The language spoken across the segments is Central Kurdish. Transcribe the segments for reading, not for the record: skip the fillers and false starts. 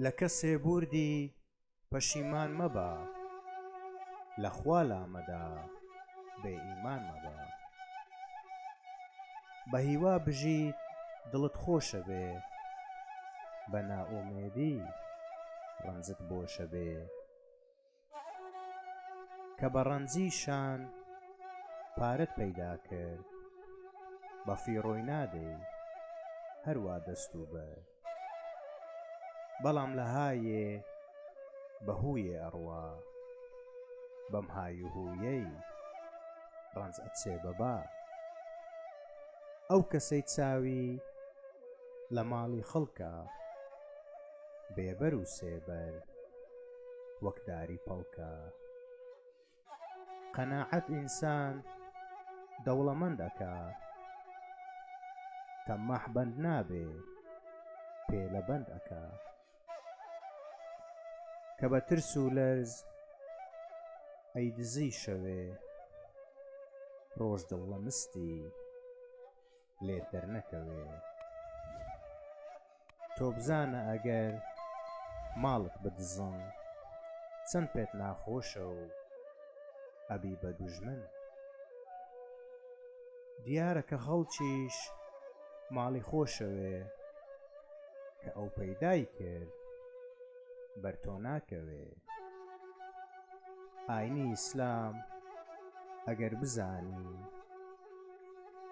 لە کەسێ بووردی پەشیمان مەبە، لە خوا لامەدە بێ ئیمان مەبە. بە هیوا بژیت دڵت خۆشەبێ، بە نائومێدی ڕەنجت بۆشەبێ. کە بە ڕەنجی شان پارەت پەیدا کرد، بە فیڕۆی نادەی هەر وا دەست و بەر. بەڵام لە هایێ بە هوویێ ئەڕوا، بەم های و هوویەی ڕەنج ئەچێ بە با. ئەو کەسەی چاوی لە ماڵی خەڵکە، بێبەر و سێبەر وەک داری پەڵکە. قەناعەت ئینسان دەوڵەمەند ئەکا، تەماح بەند نابێ پێ لە بەند ئەکا. کە بە ترس و لەرز ئەیدزی شەوێ، ڕۆژ دڵ لە مستی لێت دەرنەکەوێ. تۆ بزانە ئەگەر ماڵت بدزن چەند پێت ناخۆشە و ئەبی بە دوژمن. دیارە کە خەڵکیش ماڵی خۆشەوێ کە ئەو پەیدای کرد بەر تۆ ناکەوێ. ئاینی ئیسلام ئەگەر بزانی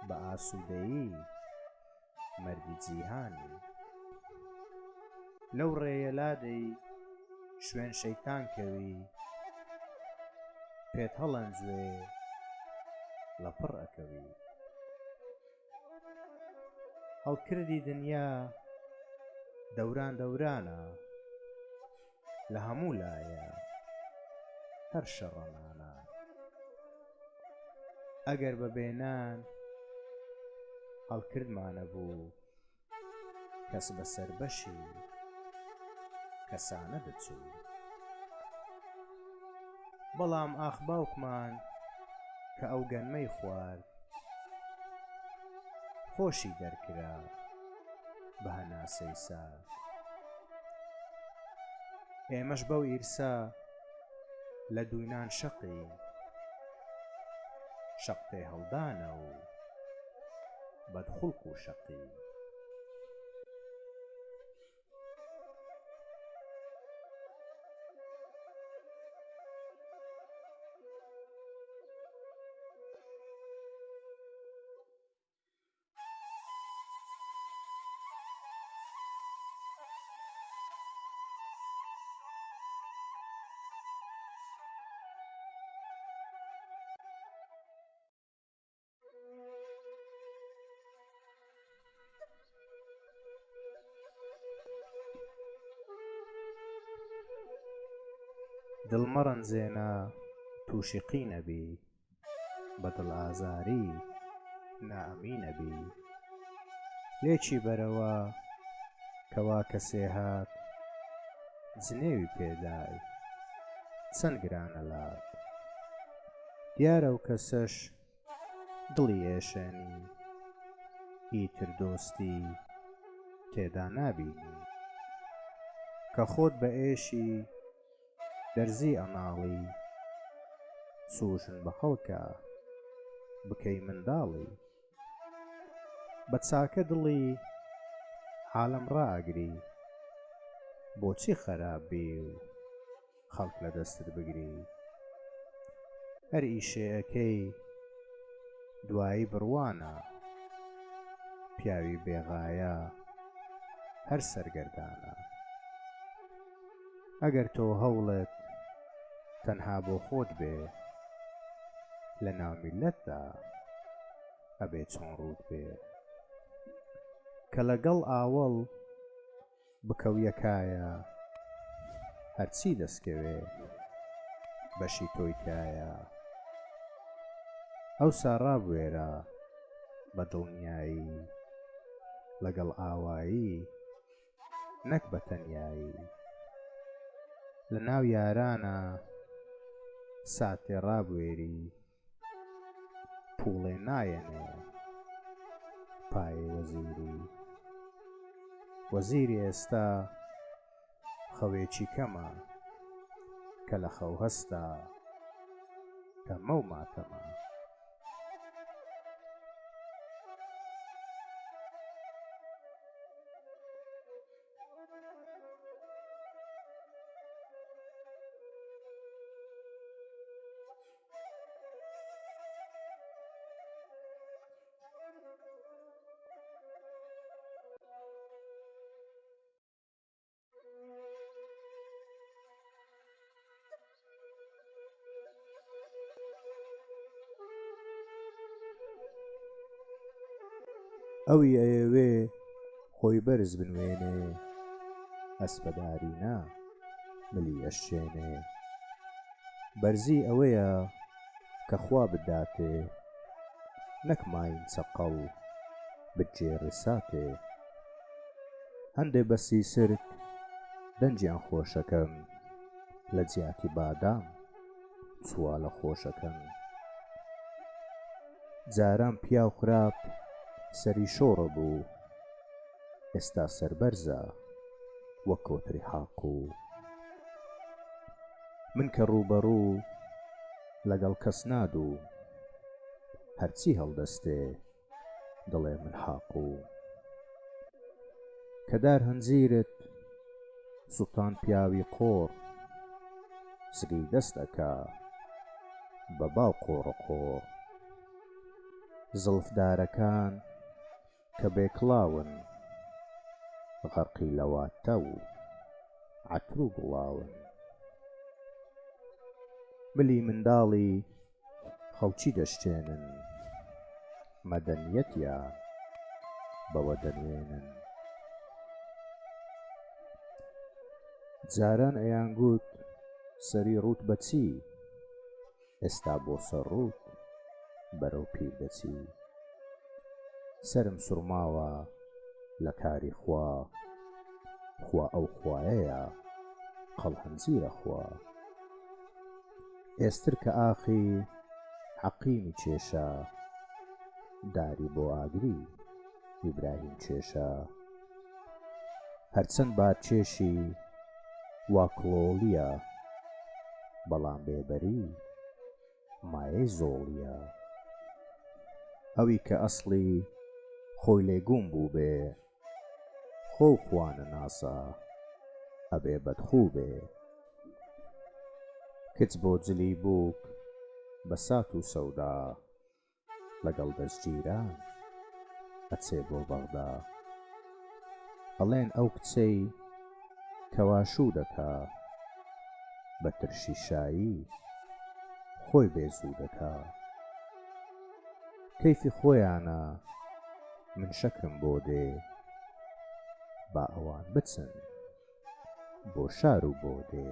بە ئاسوودەیی مەردی جیهانی. لەو ڕێیە لادەی شوێن شەیتان کەوی پێت هەڵەنجوێ لە پڕ ئەکەوی. هەڵکردی دنیا دەوران دەورانە لە هەموو لایە هەر شەڕەنانە. ئەگەر بە بێ نان هەڵکردمانەبوو کەس بە سەر بەشی کەسانە دەچوو. بەڵام ئاخ باوکمان کە ئەو گەنمەی خوارد خۆشی دەرکرا بە هەناسەی سارد. ئێمەش بەو ئیرسە لە دووی نان شەقین، شەق تێهەڵدانە و بەدخوڵق و شەقین. دڵ مەڕەنجێنە تووشی قینەبی بە دڵ ئازاری نائەمینەبی لێکی بەرەوە کەوا کەسێ هات جنێوی پێدای چەند گرانە لات دیارە و کەسەش دڵی ئێشێنی ئیتر دۆستی تێدا نابینی کە خۆت بە ئێشی دەرزی ئەناڵی سوژن بە خەڵکا بکەی منداڵی بە چاکە دڵی عالەم ڕائەگری بۆچی خەراپ بی و خەڵک لە دەستت بگری هەر ئیشێ ئەکەی دوایی بڕوانە پیاوی بێ غایە هەر سەرگەردانە ئەگەر تۆ هەوڵت تەنها بۆ خۆت بێ لە ناو میللەتدا ئەبێ چۆن ڕووت بێ کە لەگەڵ ئاوەڵ بکەو یەکایە هەرچی دەسکەوێ بەشی تۆی تیایە ئەوسا ڕابوێرە بە دڵنیایی لەگەڵ ئاوایی نەک بە تەنیایی لە ناو یارانا ساتێ ڕابوێری پووڵێ نایەنێ پایەی وەزیری وەزیری ئێستا. خەوێکی کەمە، کە لە خەو هەستا تەمە و ماتەمە. ئەوی ئەیەوێ خۆی بەرز بنوێنێ ئەسپەداری نا ملی ئەشچێنێ بەرزی ئەوەیە کە خوا بتداتێ نەک ماین چەقەڵ بتگێڕێ ساتێ هەندێ بە سیسرک دەنگیان خۆشەکەن لە جیاتی بادام چوالە خۆشەکەن جاران پیاو خراپ سەری شۆڕە بوو ئێستا سەربەرزە وەک کۆتری حاقوو من کە ڕووبەڕوو لەگەڵ کەس نادوو هەرچی هەڵدەستێ دڵێ من حاقوو کە دار هەنجیرت سوتان پیاوی قۆڕ سگی دەست ئەکا بە باو قۆڕە قۆڕ زڵفدارەکان کە بێ کڵاون غەرقی لەواتە و عەتر و گوڵاون ملی منداڵی خەڵکی دەشکێنن مەدەنیەتیان بەوە دەنوێنن. جاران ئەیانگوت سەری ڕووت بە چی؟ ئێستا بۆ سەر ڕووت بەرەو پیر دەچی. سەرم سوڕماوە لە کاری خوا، خوا ئەو خوایەیە قەڵهەنجیرە خوا. ئێستر کە ئاخی عەقیمی کێشا، داری بۆ ئاگری ئیبراهیم کێشا. هەرچەند بارکێشی وا کڵۆڵییە، بەڵام بێبەری مایەی زۆڵییە. ئەوی کە ئەسڵی خۆی لێ گوم بووبێ، خۆ و خوا نەناسە ئەبێ بەدخوو بێ. کچ بۆ جلی بووک بە سات و سەودا، لەگەڵ دەستگیران ئەچێ بۆ بەغدا. ئەڵێن ئەو کچەی کەوا شوو دەکا، بە ترشی شایی خۆی بێزوو دەکا. کەیفی خۆیانە من شەکرم بۆ دێ، با ئەوان بچن بۆ شار و بۆ دێ.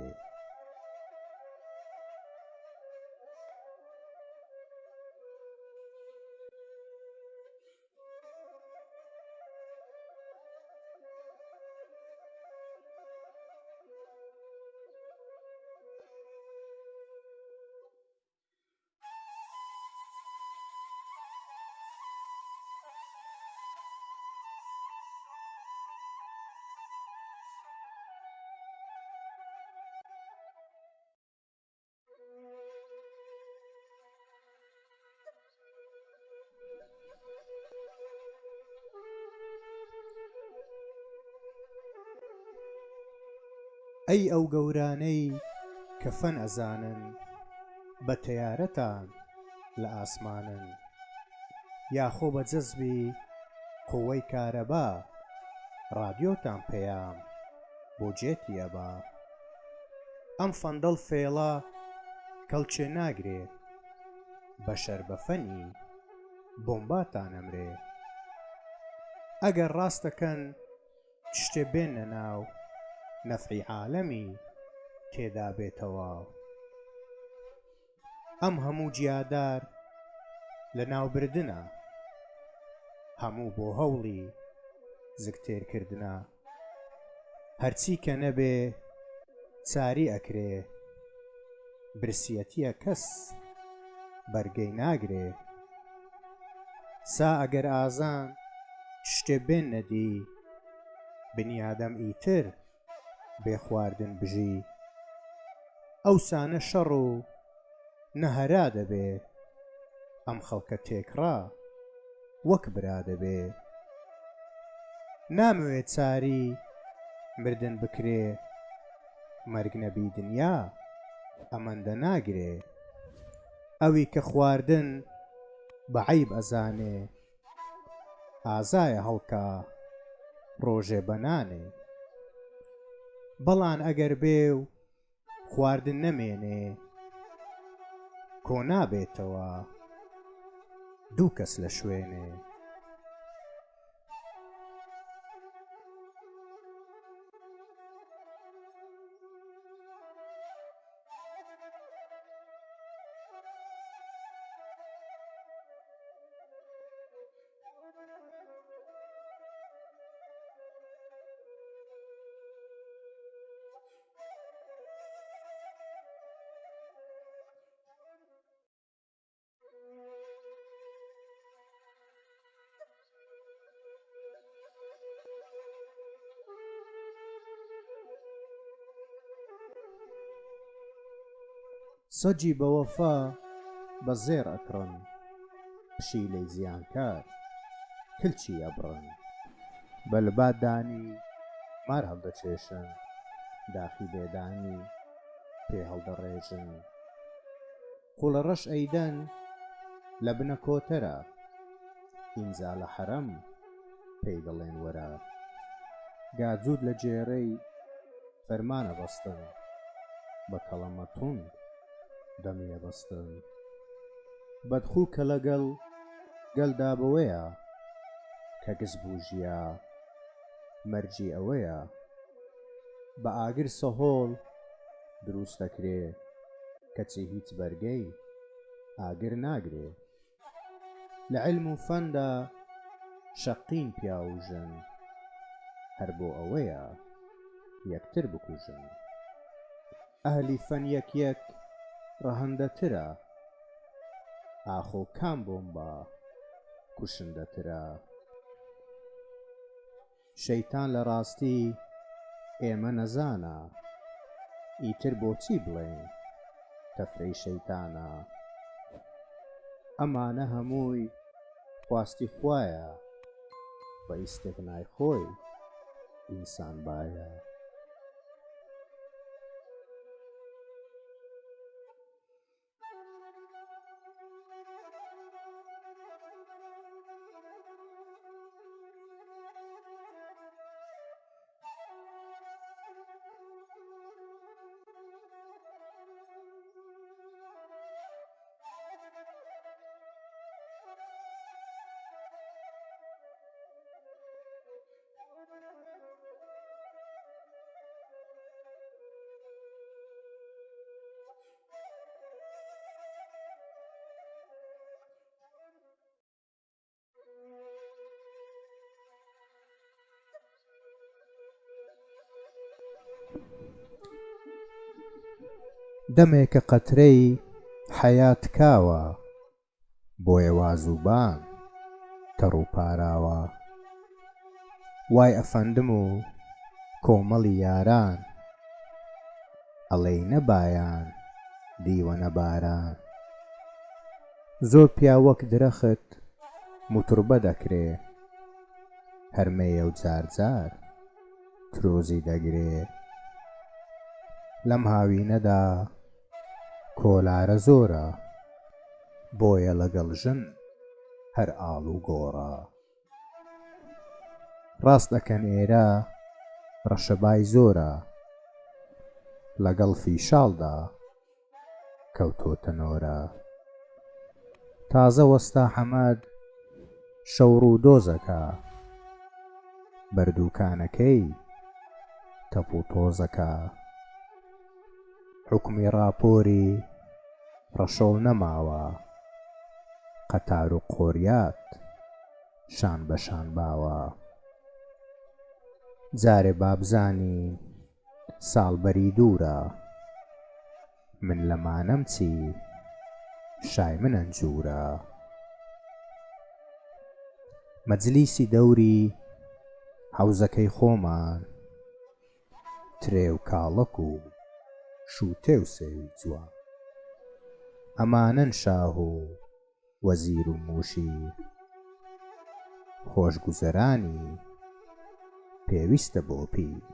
ئەی ئەو گەورانەی کە فەن ئەزانن بە تەیارەتان لە ئاسمانن یاخۆ بە جەزبی قوەی کارەبا ڕادیۆتان پەیام بۆ جێتی ئەبا ئەم فەندەڵ فێڵە کەڵکێ ناگرێ بەشەر بە فەنی بۆمباتان ئەمرێ ئەگەر ڕاستەکەن شتێ بێننە ناو نەفعی عالەمی تێدا بێ تەواو ئەم هەموو جیادار لە ناوبردنە هەموو بۆ هەوڵی زگ تێرکردنە هەرچی کە نەبێ چاری ئەکرێ برسیەتیە کەس بەرگەی ناگرێ سا ئەگەر ئازان شتێ بێننە دی بنیادەم ئیتر. بێ خواردن بژی. ئەوسا نە شەڕ و نە هەرا دەبێ، ئەم خەڵکە تێکڕا وەک برا دەبێ. نامەوێ چاری مردن بکرێ، مەرگ نەبی دنیا ئەمەندە ناگرێ. ئەوی کە خواردن بە عەیب ئەزانێ، ئازایە هەڵکا ڕۆژێ بە نانێ. بەڵان ئەگەر بێ و خواردن نەمێنێ، کۆ نابێتەوە دوو کەس لە شوێنێ. سەگی بەوەفا بە زێڕ ئەکڕن، پشیلەی زیانکار کلکی ئەبڕن. بە لباد دانی مار هەڵدەکێشن، داخی بێدانی پێ هەڵدەڕێژن. قوڵەڕەش ئەیدەن لە بنە کۆتەرە، ئینجا لە حەرەم پێی دەڵێن وەرە. گاجووت لە گێرەی فەرمان ئەبەستن، بە کەڵەمە توند دەمی ئەبەستن. بەدخوو کە لەگەڵ گەلدا بەوەیە، کە گز بوو ژیا مەرگی ئەوەیە. بە ئاگر سەهۆڵ دروست دەکرێ، کەچی هیچ بەرگەی ئاگر ناگرێ. لە عیلم و فەندا شەقین پیاو و ژن، هەر بۆ ئەوەیە یەکتر بکوژن. ئەهلی فەن یەک یەک ڕەهەندەترە، ئاخۆ کام بۆمبا کوشندەترە؟ شەیتان لە ڕاستی ئێمە نەزانە، ئیتر بۆچی بڵێین تەفرەی شەیتانە؟ ئەمانە هەمووی خواستی خوایە، بە ئیستیغنای خۆی ئینسان بایە. دەمێکە قەترەی حەیا تکاوە بۆیە وازووبان تەڕ و پاراوە. وای ئەفەندم و کۆمەڵی یاران ئەڵێی نە بایان دیوە نە باران. زۆر پیاو وەک درەخت موتوربە دەکرێ هەر مێیە و جار جار ترۆزی دەگرێ. لەم هاوینەدا کۆلارە زۆرە بۆیە لەگەڵ ژن هەر ئاڵ و گۆڕە. ڕاست ئەکەن ئێرە ڕەشەبای زۆرە لەگەڵ فیشاڵدا کەوتۆتە نۆرە. تازە وەستا حەمەد شەو ڕوو دۆزەکا بەر دووکانەکەی تەپ و تۆزەکا. حوکمی ڕاپۆری ڕەشۆڵ نەماوە، قەتار و قۆریات شان بە شان باوە. جارێ با بزانین ساڵ بەری دوورە، من لەمانەم چی شای من ئەنجوورە. مەجلیسی دەوری حەوزەکەی خۆمان. ترێ و کاڵەک و شووتێ و سێوی جوان. ئەمانەن شاه و وەزیر و موشیر. خۆشگوزەرانی پێویستە بۆ پیر.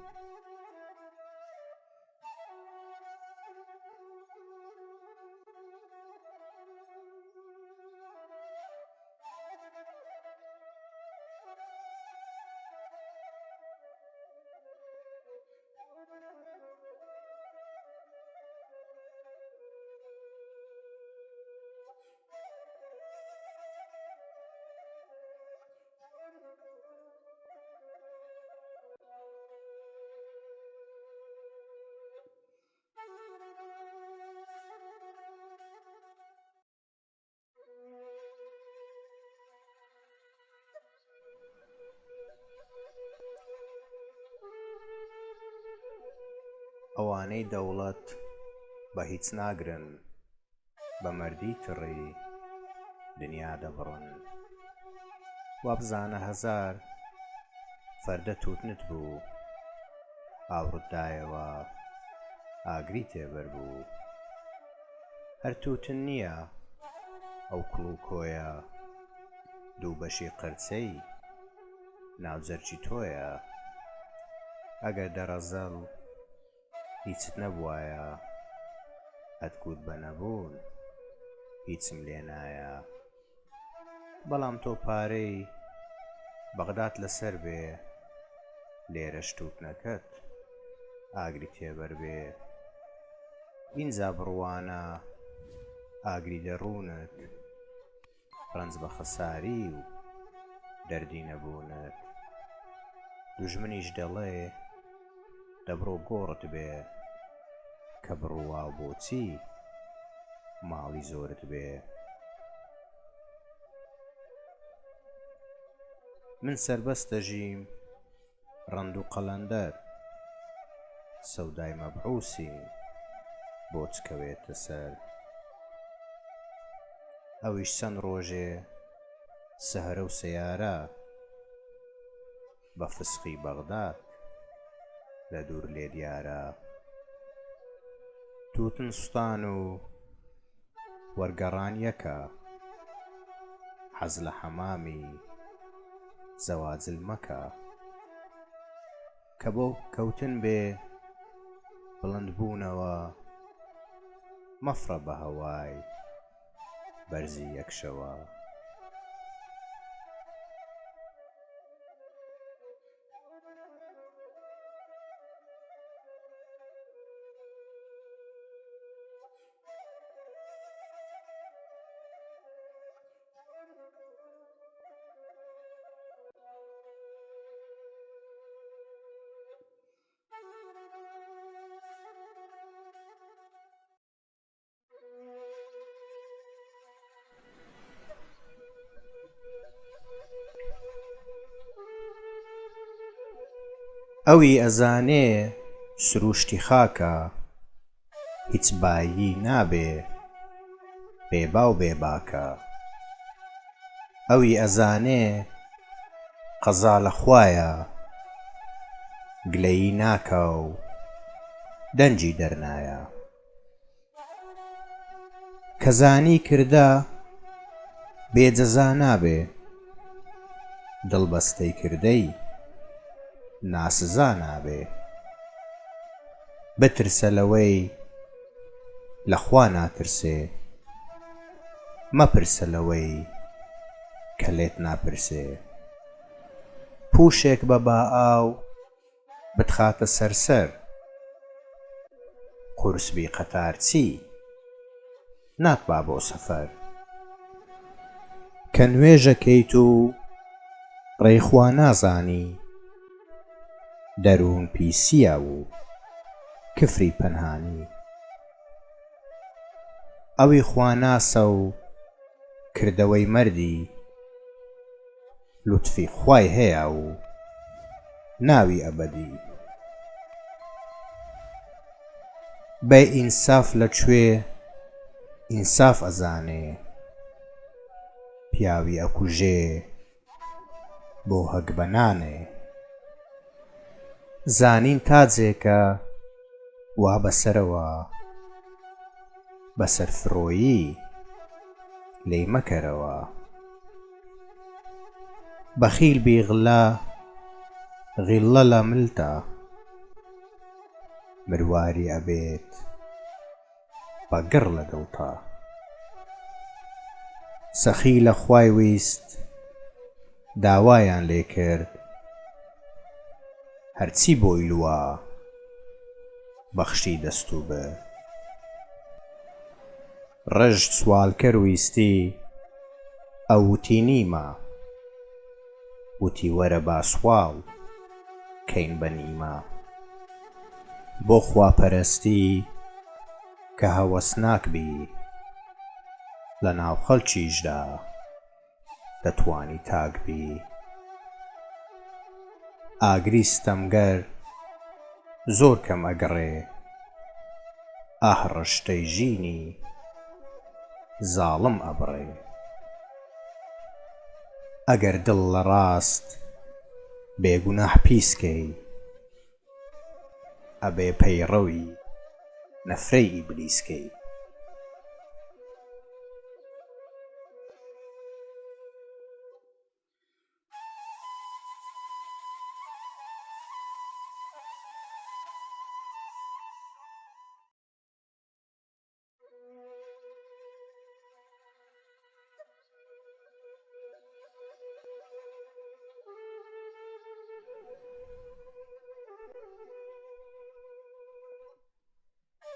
ئەوانەی دەوڵەت بە هیچ ناگرن بە مەردی تڕی دنیا دەبڕن وابزانە هەزار فەردە تووتنت بوو ئاوڕت دایەوە ئاگری تێبەر بوو هەر تووتن نییە ئەو کوڵ و کۆیە دوو بەشی قرچەی ناو جەرگی تۆیە ئەگەر دەڕەزەل هیچت نەبوایە ئەتگوت بە نەبوون هیچم لێ نایە بەڵام تۆ پارەی بەغدات لەسەر بێ لێرەش تووتنەکەت ئاگری تێبەر بێ ئینجا بڕوانە ئاگری دەروونت ڕەنج بە خەساری و دەردی نەبوونت دوژمنیش دەڵێ دەبڕۆ گۆڕت بێ کە بڕوا و بۆچی ماڵی زۆرت بێ من سەربەست دەژیم ڕەند و قەلەندەر سەودای مەبعوسیم بۆ چ کەوێتە سەر ئەویش چەند ڕۆژێ سەهرە و سەیارە بە فسقی بەغداد لە دوور لێ دیارە تووتن سوتان و وەرگەڕان یەکە حەز لە حەمامی زەواجل مەکە کە بۆ کەوتن بێ بڵند بوونەوە مەفڕە بە هەوای بەرزی یەک شەوە. ئەوی ئەزانێ سرووشتی خاکە هیچ بایی نابێ بێ باو بێ باکە ئەوی ئەزانێ قەزا لە خوایە گلەیی ناکا و دەنگی دەرنایە. کە زانی کردە بێ جەزا نابێ دڵ بەستەی کردەی ناسزا نابێ بترسە لەوەی لە خوا ناترسێ مەپرسە لەوەی کە لێت ناپرسێ پووشێک بە با ئاو بتخاتە سەر سەر قورس بی قەتار چی ناتبا بۆ سەفەر. کە نوێژەکەیت و ڕێی خوا نازانی دەروون پیسیە و کفری پەنهانی ئەوی خواناسە و کردەوەی مەردی لوتفی خوای هەیە و ناوی ئەبەدی. بێ ئینساف لە کوێ ئینساف ئەزانێ پیاوی ئەکوژێ بۆ هەگبە نانێ. زانین تاجێکە وا بەسەرەوە بە سەرفرۆیی لێی مەکەرەوە. بەخیل بی غلە غیڵلە لە ملتا مرواری ئەبێت بە گڕ لە دڵتا. سەخی لە خوای ویست داوایان لێ کرد هەرچی بۆی لوا بەخشی دەست و برد. ڕشت سوالکەر ویستی ئەو وتی نیمە وتی وەرە با سواڵ کەین بە نیمە. بۆ خواپەرستی کە هەوەسناک بی لە ناو خەڵکیشدا دەتوانی تاک بی. ئاگری ستەمگەر زۆر کەم ئەگڕێ ئاه ڕشتەی ژینی زاڵم ئەبڕێ. ئەگەر دڵ لە ڕاست بێ گوناح پیس کەی ئەبێ پەیڕەوی نەفرەی ئیبلیس کەی.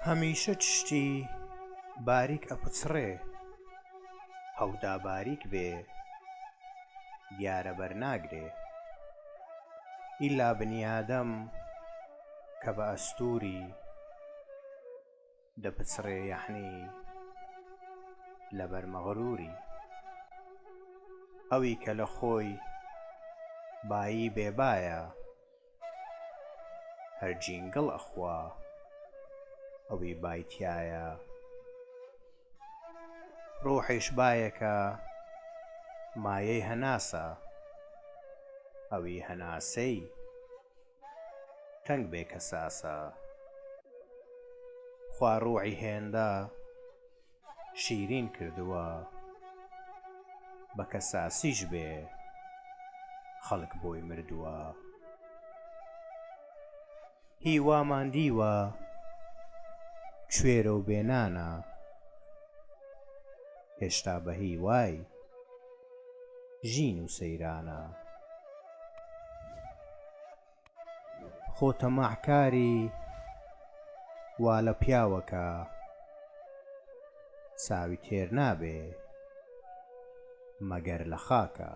هەمیشە چشتی باریک ئەپچڕێ هەودا باریک بێ دیارە بەرناگرێ ئیلا بنیادەم کە بە ئەستووری دەپچڕێ یەحنی لەبەر مەغرووری ئەوی کە لە خۆی بایی بێ بایە هەر جینگڵ ئەخوا ئەوی بای تیایە ڕوحیش بایەکە مایەی هەناسە ئەوی هەناسەی تەنگ بێ کەساسە خوا ڕوحی هێندە شیرین کردووە بە کەساسیش بێ خەڵک بۆی مردووە هی وامان دیوە کوێرە و بێ نانە هێشتا بە هیوای ژین و سەیرانە. خۆ تەماعکاری وا لە پیاوەکە چاوی تێر نابێ مەگەر لە خاکە.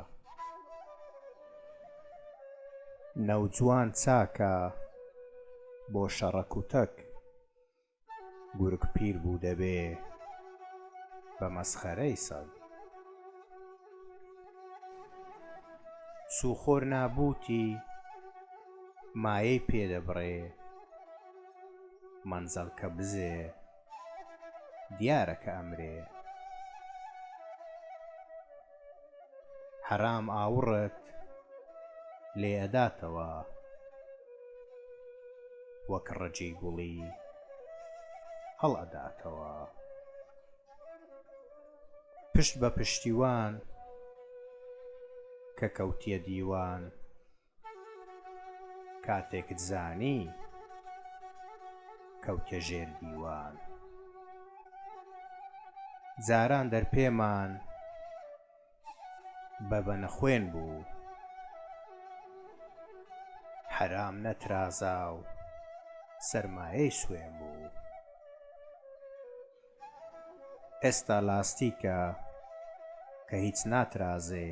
نەوجوان چاکە بۆ شەڕە کوتەک. گورگ پیر بوو دەبێ بە مەسخەرەی سەگ. سووخۆر نابووتی مایەی پێ دەبڕێ، مەنزەڵ کە بزێ دیارە کە ئەمرێ. حەرام ئاوڕت لێ ئەداتەوە وەک ڕەجی گوڵی هەڵ ئەداتەوە. پشت بە پشتیوان کە کەوتیە دیوان. کاتێکت زانی کەوتیە ژێر دیوان. جاران دەرپێمان بە بەنەخوێن بوو. حەرام نەترازا و سەرمایەی سوێن بوو. ئێستا لاستیکە کە هیچ ناترازێ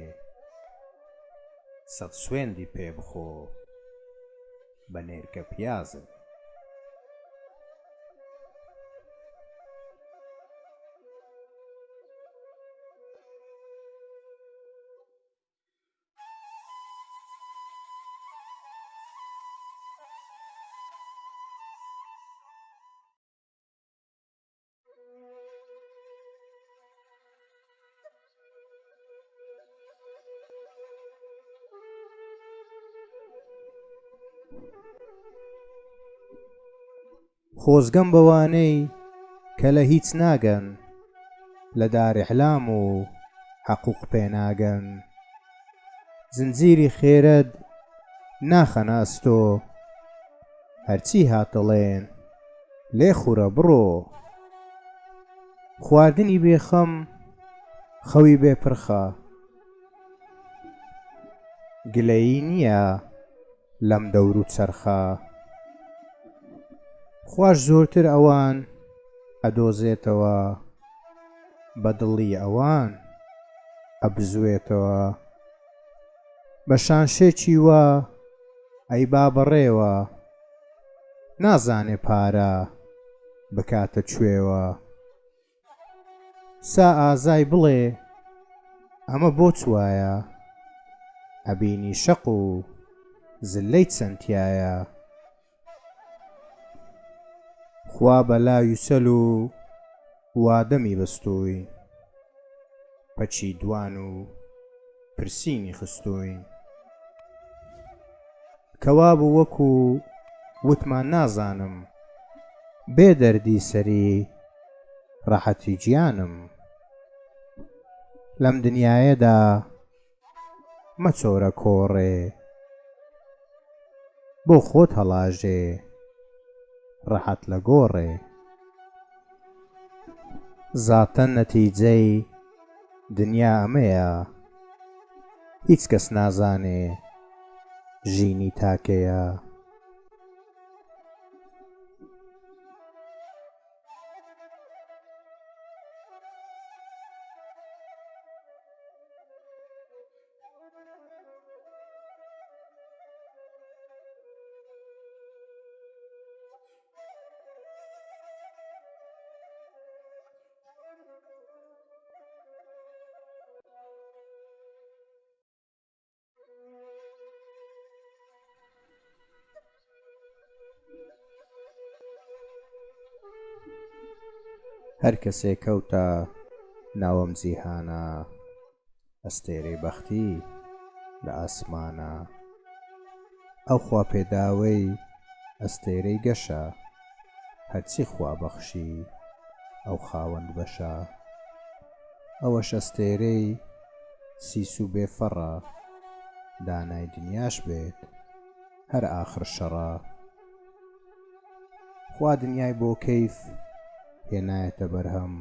سەت سوێندی پێ بخۆ بە نێرگە پیازێ. خۆزگەم بەوانەی کە لە هیچ ناگەن، لە دارئیعلام و حەقوق پێ ناگەن. زنجیری خێرەت ناخەنە ئەستۆ، هەرچی هات دەڵێن لێ خورە بڕۆ. خواردنی بێ خەم خەوی بێ پرخە، گلەیی نییە لەم دەور و چەرخە. خواش زۆرتر ئەوان ئەدۆزێتەوە، بە دڵی ئەوان ئەبزوێتەوە. بە شانشێکی وا ئەیبا بەڕێوە، نازانێ پارە بکاتە کوێوە. سا ئازای بڵێ ئەمە بۆچ وایە ئەبینی شەق و زللەی چەند تیایە. خوا بە لاوی چەل و وادەمی بەستووین پەکی دوان و پرسینی خستووین. کەوابوو وەکو وتمان نازانم. بێ دەردی سەری ڕەحەتی گیانم. لەم دنیایەدا مەچۆرە کۆڕێ. بۆ خۆت هەڵاژێ ڕەحەت لە گۆڕێ. زاتەن نەتیجەی دنیا ئەمەیە. هیچ کەس نازانێ ژینی تاکەیە. هەر کەسێ کەوتە ناو ئەم جیهانە ئەستێرەی بەختی لە ئاسمانە ئەو خوا پێداوەی ئەستێرەی گەشە هەرچی خوا بەخشی ئەو خاوەند بەشە ئەوەش ئەستێرەی سیس و بێ فەڕە دانای دنیاش بێت هەر ئاخر شەڕە خوا دنیای بۆ کەیف هێنایەتە بەرهەم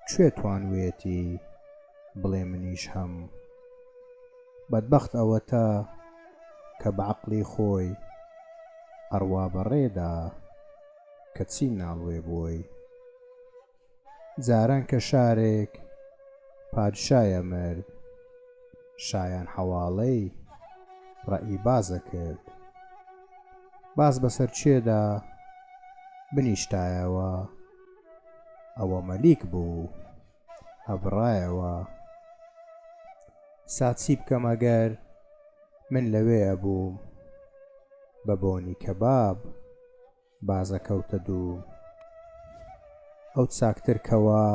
کوێ توانوێتی بڵێ منیش هەم بەدبەخت ئەوەتا کە بە عەقڵی خۆی ئەڕوا بە ڕێدا کەچی ناڵوێ بۆی. جاران کە شارێک پادشای ئەمرد شایان حەواڵەی ڕەئی باز ئەکرد. باز بەسەر کێدا بنیشتایەوە ئەوە مەلیک بوو ئەبڕایەوە. سا چی بکەم ئەگەر من لەوێ ئەبووم بە بۆنی کەباب بازە کەوتە دووم. ئەو چاکتر کەوا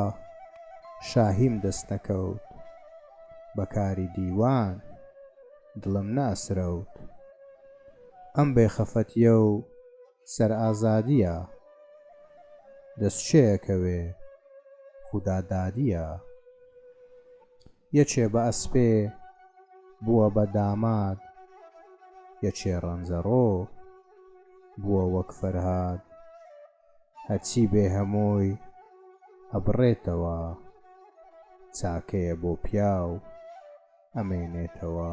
شاهیم دەست نەکەوت بە کاری دیوان دڵم نەئەسرەوت. ئەم بێ خەفەتیە و سەر ئازادیە دەست کێ ئەکەوێ خودا دادیە. یەکێ بە ئەسپێ بووە بە داماد، یەکێ ڕەنجەڕۆ بووە وەک فەرهاد. هەرچی بێ هەمووی ئەبڕێتەوە، چاکەیە بۆ پیاو ئەمێنێتەوە.